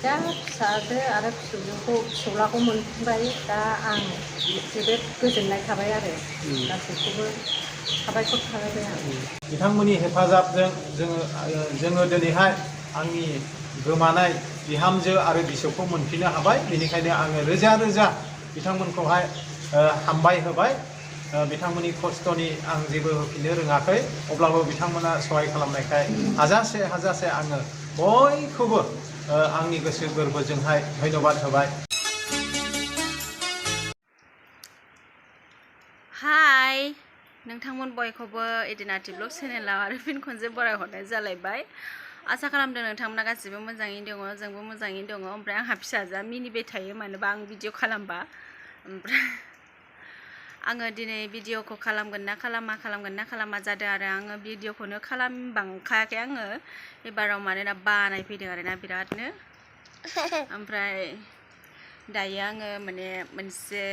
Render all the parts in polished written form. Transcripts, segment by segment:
दा फिसाजो आरो फिसौलाखौ मोनफिनबाय दा आं जोबोद गोजोननाय थाबाय आरो गासैखौबो साबायखर थाबाय आं बिथांमोननि हेफाजाबजों जोङो दिनैहाय आंनि गोमानाय बिहामजो आरो बिसौखौ मोनफिननो हाबाय। बेनिखायनो आङो रोजा रोजा बिथांमोनखौहाय हामबाय होबाय। बिथांमोननि खस्थ'नि आं जेबो होफिननो रोङाखै, अब्लाबो बिथांमोना सहाय खालामनायखाय हाजासे आङो बयखौबो आंनि गोसो गोरबोजोंहाय धन्यबाद होबाय। हाय नोंथांमोन बयखौबो इदिनाटि ब्लग चेनेलाव आरो फिन खनसे बरायहरनाय जालायबाय। आसा खालामदों नोंथांमोना गासिबो मोजाङैनो दङ, जोंबो मोजाङैनो दङ। ओमफ्राय आंहा फिसाजोआ मिनिबाय थायो मानोबा आं भिडिअ खालामबा। ओमफ्राय आङो दिनै भिडिअखौ खालामगोन ना खालामा जादों आरो आङो भिडिअखौनो खालामबांखायाखै आङो एबाराव, मानोना बानाय फैदों आरोना बिरादनो। ओमफ्राय दायो आङो माने मोनसे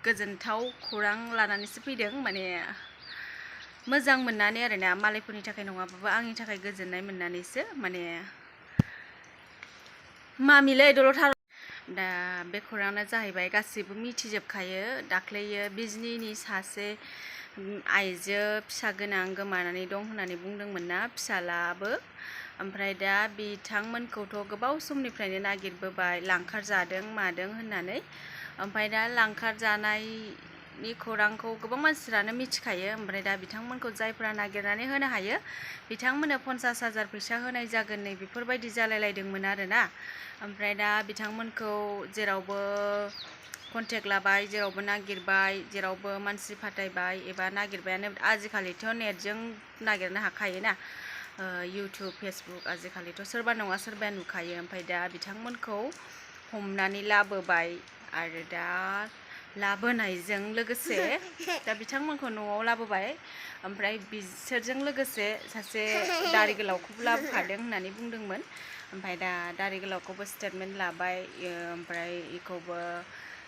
गोजोनथाव खौरां लानानैसो फैदों, माने मोजां मोननानै आरोना, मालायफोरनि थाखाय नङाबाबो आंनि थाखाय गोजोननाय मोननानैसो। माने मामिलै दल'थार। दा बे खौराङानो जाहैबाय गासैबो मिथिजोबखायो, दाख्लैयो बिजनीनि सासे आइजो फिसा गोनां गोमानानै दं होननानै बुंदोंमोन ना, फिसालाबो। ओमफ्राय दा बिथांमोनखौथ' गोबाव समनिफ्रायनो नागिरबोबाय, लांखार जादों मादों होननानै। ओमफ्राय दा लांखार जानायनि खौरांखौ गोबां मानसिफ्रानो मिथिखायो। ओमफ्राय दा बिथांमोनखौ जायफ्रा नागिरनानै होनो हायो बिथांमोननो 50,000 फैसा होनाय जागोन, नै बेफोरबायदि जालायलायदोंमोन आरोना। ओमफ्राय दा बिथांमोनखौ जेरावबो कन्टेक्ट लाबाय, जेरावबो नागिरबाय, जेरावबो मानसि फाथायबाय एबा नागिरबायानो। आजिखालिथ' नेटजों नागिरनो हाखायोना, इउटुब फेसबुक, आजिखालिथ' सोरबा नङा सोरबाया नुखायो। ओमफ्राय दा बिथांमोनखौ हमनानै लाबोबाय आरो दा लाबोनायजों लोगोसे दा बिथांमोनखौ न'आव लाबोबाय। ओमफ्राय बिसोरजों लोगोसे सासे दारि गोलावखौबो लाबोफादों होननानै बुंदोंमोन। ओमफ्राय दा दारि गोलावखौबो स्टेटमेन्ट लाबाय, ओमफ्राय इखौबो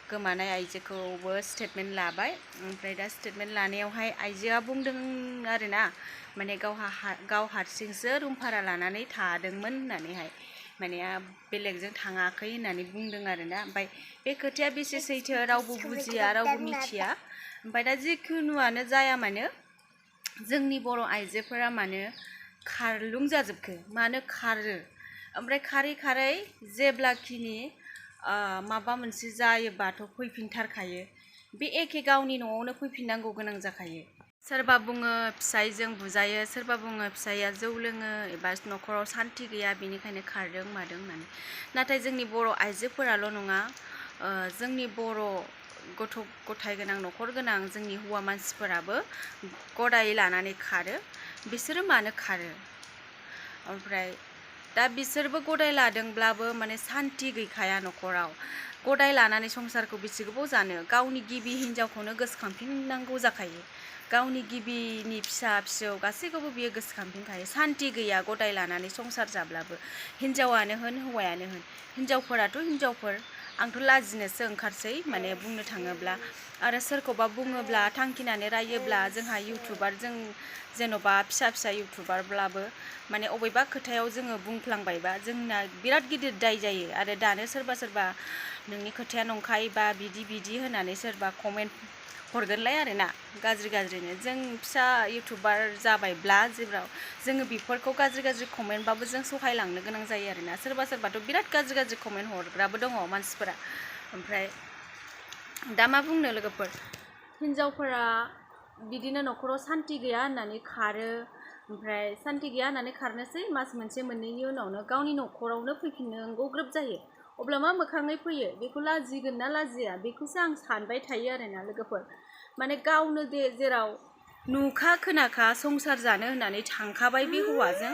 गोमानाय आइजोखौबो स्टेटमेन्ट लाबाय। ओमफ्राय दा स्टेटमेन्ट लानायावहाय आइजोआ बुंदों आरोना, माने गाव हारसिंसो रुम भारा लानानै थादोंमोन होननानैहाय, माने बेलेगजों थाङाखै होननानै बुंदों आरोना। ओमफ्राय बे खोथाया बेसे सैथो रावबो बुजिया, रावबो मिथिया। ओमफ्राय दा जिखुनुआनो जाया मानो, जोंनि बर' आइजोफोरा मानो खारलुं जाजोबखो, मानो खारो? ओमफ्राय खारै जेब्लाखिनि माबा मोनसे जायोबाथ' फैफिनथारखायो, बे एखे गावनि न'आवनो फैफिननांगौ गोनां जाखायो। सोरबा बुङो फिसाइजों बुजायो, सोरबा बुङो फिसाइया जौ लोङो एबा न'खराव सान्थि गैया बेनिखायनो खारदों मादों होननानै। नाथाय जोंनि बर' आइजोफोराल' नङा, जोंनि बर' गथ' गथाय गोनां, न'खर गोनां जोंनि हौवा मानसिफोराबो गदाय लानानै खारो। बिसोरो मानो खारो? ओमफ्राय दा बिसोरबो गदाय लादोंब्लाबो माने सान्थि गैखाया न'खराव। गदाय लानानै संसारखौ बेसे गोबाव जानो? गावनि गिबि हिनजावखौनो गोसोखांफिननांगौ जाखायो, गावनि गिबिनि फिसा फिसौ गासैखौबो बियो गोसोखांफिनखायो। सान्थि गैया गदाय लानानै संसार जाब्लाबो, हिनजावानो होन हौवायानो होन। हिनजावफोराथ' हिनजावफोर, आंथ' लाजिनोसो ओंखारसै माने बुंनो थाङोब्ला। आरो सोरखौबा बुङोब्ला थांखिनानै रायोब्ला, जोंहा इउटुबार, जों जेन'बा फिसा इउटुबारब्लाबो माने अबेबा खोथायाव जोङो बुंफ्लांबायबा जोंना बिराद गिदिर दाय जायो। आरो दानो सोरबा नोंनि खोथाया नंखाय बा बिदि होननानै सोरबा कमेन्ट हरगोनलाय आरोना, गाज्रिनो। जों फिसा इउटुबार जाबायब्ला जेब्ला जोङो बेफोरखौ गाज्रि कमेन्टबाबो जों सहायलांनो गोनां जायो आरोना। सोरबाथ' बिराद गाज्रि कमेन्ट हरग्राबो दङ मानसिफोरा। ओमफ्राय दा मा बुंनो लोगोफोर, हिनजावफोरा बिदिनो न'खराव सान्थि गैया होननानै खारो। ओमफ्राय सान्थि गैया होननानै खारनोसै, मास मोनसे मोननैनि उनावनो गावनि न'खरावनो फैफिननांगौ ग्रोब जायो। अब्ला मा मोखाङै फैयो? बेखौ लाजिगोन ना लाजिया? बेखौसो आं सानबाय थायो आरोना लोगोफोर। माने गावनो जेराव नुखा खोनाखा संसार जानो होननानै थांखाबाय बे हौवाजों,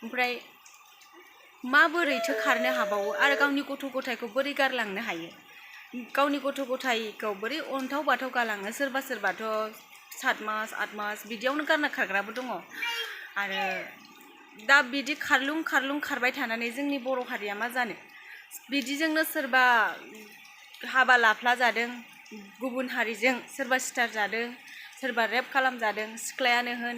ओमफ्राय माबोरैथो खारनो हाबावो? आरो गावनि गथ' गथायखौ बोरै गारलांनो हायो? गावनि गथ' गथायखौ बोरै अन्थाव बाथाव गालाङो? सोरबाथ' 7 मास 8 मास बिदियावनो गारना खारग्राबो दङ। आरो दा बिदि खारलुं खारबाय थानानै जोंनि बर' हारिया मा जानो? बिदिजोंनो सोरबा हाबा लाफ्ला जादों गुबुन हारिजों, सोरबा सिथार जादों, सोरबा रेप खालामजादों, सिख्लायानो होन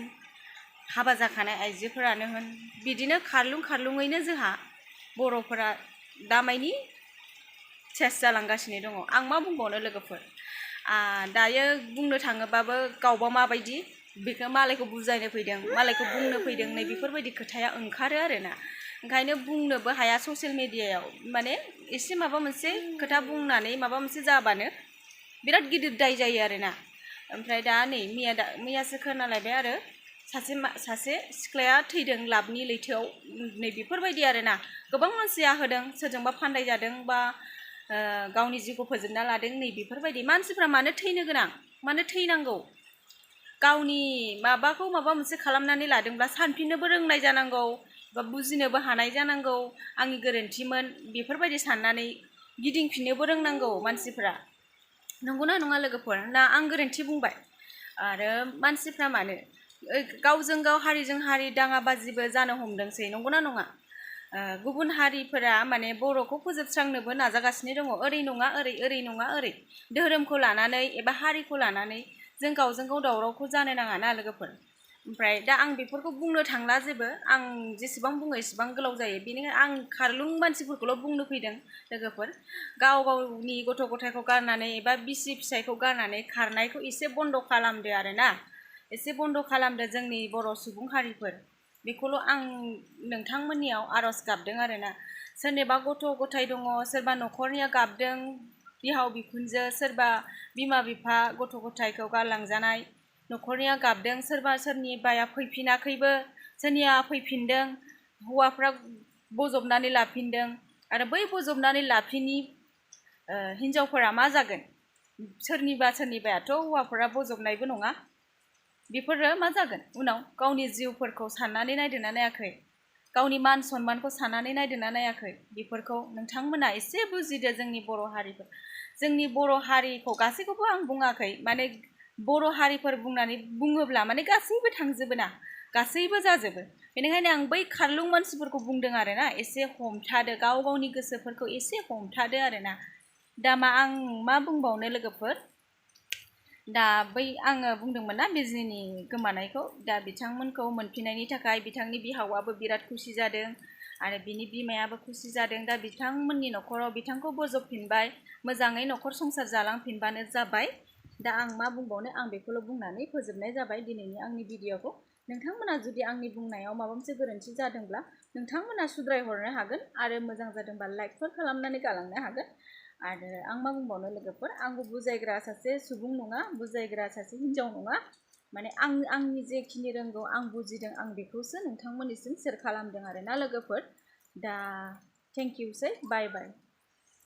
हाबा जाखानाय आइजोफोरानो होन। बिदिनो खारलुङैनो जोंहा बर'फोरा दामायनि सेस जालांगासिनो दङ आं मा बुंबावनो लोगोफोर दायो बुंनो थाङोबाबो गावबा माबायदि बेखौ मालायखौ बुजायनो फैदों मालायखौ बुंनो फैदों नै बेफोरबायदि खोथाया ओंखारो आरोना ओंखायनो बुंनोबो हाया ससियेल मिडियायाव माने एसे माबा मोनसे खोथा बुंनानै माबा मोनसे जाबानो बिराद गिदिर दाय जायो आरोना ओमफ्राय दा नै मैयासो खोनालायबाय आरो सासे सिख्लाया थैदों लाबनि लैथोआव नै बेफोरबायदि आरोना गोबां मानसिया होदों सोरजोंबा फान्दाय जादों बा गावनि जिउखौ फोजोबना लादों नै बेफोरबायदि मानसिफ्रा मानो थैनो गोनां मानो थैनांगौ गावनि माबाखौ माबा मोनसे खालामनानै लादोंब्ला सानफिननोबो रोंनाय जानांगौ बा बुजिनोबो हानाय जानांगौ आंनि गोरोन्थिमोन बेफोरबायदि साननानै गिदिंफिननोबो रोंनांगौ मानसिफ्रा नंगौना नङा लोगोफोर ना आं गोरोन्थि बुंबाय आरो मानसिफ्रा मानो गावजों गाव हारिजों हारि दाङाबाजिबो जानो हमदोंसै नंगौना नङा गुबुन हारिफोरा माने बर'खौ फोजोबस्रांनोबो नाजागासिनो दङ ओरै नङा ओरै नङा ओरै धोरोमखौ लानानै एबा हारिखौ लानानै जों गावजों गाव दावरावखौ जानो नाङा ना लोगोफोर ओमफ्राय दा आं बेफोरखौ बुंनो थांला जेबो आं जेसेबां बुङो एसेबां गोलाव जायो बेनिखायनो आं खारलुं मानसिफोरखौल' बुंनो फैदों लोगोफोर गावनि गथ' गथायखौ गारनानै एबा बिसि फिसायखौ गारनानै खारनायखौ एसे बन्द' खालामदो आरोना एसे बन्द' खालामदो जोंनि बर' सुबुं हारिफोर बेखौल' आं नोंथांमोननियाव आर'ज गाबदों आरोना सोरनिबा गथ' गथाय दङ सोरबा न'खरनिया गाबदों बिहाव बिखुनजो सोरबा बिमा बिफा गथ' गथायखौ गारलांजानाय न'खरनिया गाबदों सोरबा सोरनिबाया फैफिनाखैबो सोरनिया फैफिनदों हौवाफ्रा बजबनानै लाफिनदों आरो बै बजबनानै लाफिनि हिन्जावफोरा मा जागोन सोरनिबायाथ' हौवाफोरा बजबनायबो नङा बेफोरो मा जागोन उनाव गावनि जिउफोरखौ साननानै नायदोंना नायाखै गावनि मान सन्मानखौ साननानै नायदोंना नायाखै बेफोरखौ नोंथांमोना एसे बुजिदो जोंनि बर' हारिखौ गासैखौबो आं बुङाखै माने बर' हारिफोर बुंनानै बुङोब्ला माने गासैबो थांजोबो ना गासैबो जाजोबो बेनिखायनो आं बै खारलुं मानसिफोरखौ बुंदों आरोना एसे हमथादो गावनि गोसोफोरखौ एसे हमथादो आरोना दा आं मा बुंबावनो लोगोफोर दा बै आङो बुंदोंमोन ना बिजनिनि गोमानायखौ दा बिथांमोनखौ मोनफिननायनि थाखाय बिथांनि बिहावाबो बिराद खुसि जादों आरो बिनि बिमायाबो खुसि जादों दा बिथांमोननि न'खराव बिथांखौ बजबफिनबाय मोजाङै न'खर संसार जालांफिनबानो जाबाय दा आं मा बुंबावनो आं बेखौल' बुंनानै फोजोबनाय जाबाय दिनैनि आंनि भिडिअखौ नोंथांमोना जुदि आंनि बुंनायाव माबा मोनसे गोरोन्थि जादोंब्ला नोंथांमोना सुद्रायहरनो हागोन आरो मोजां जादोंबा लाइकफोर खालामनानै गालांनो हागोन आरो आं मा बुंबावनो लोगोफोर आंबो बुजायग्रा सासे सुबुं नङा बुजायग्रा सासे हिन्जाव नङा माने आंनि जेखिनि रोंगौ आं बुजिदों आं बेखौसो नोंथांमोननिसिम सेयार खालामदों आरोना लोगोफोर दा थेंक इउसै बाय बाय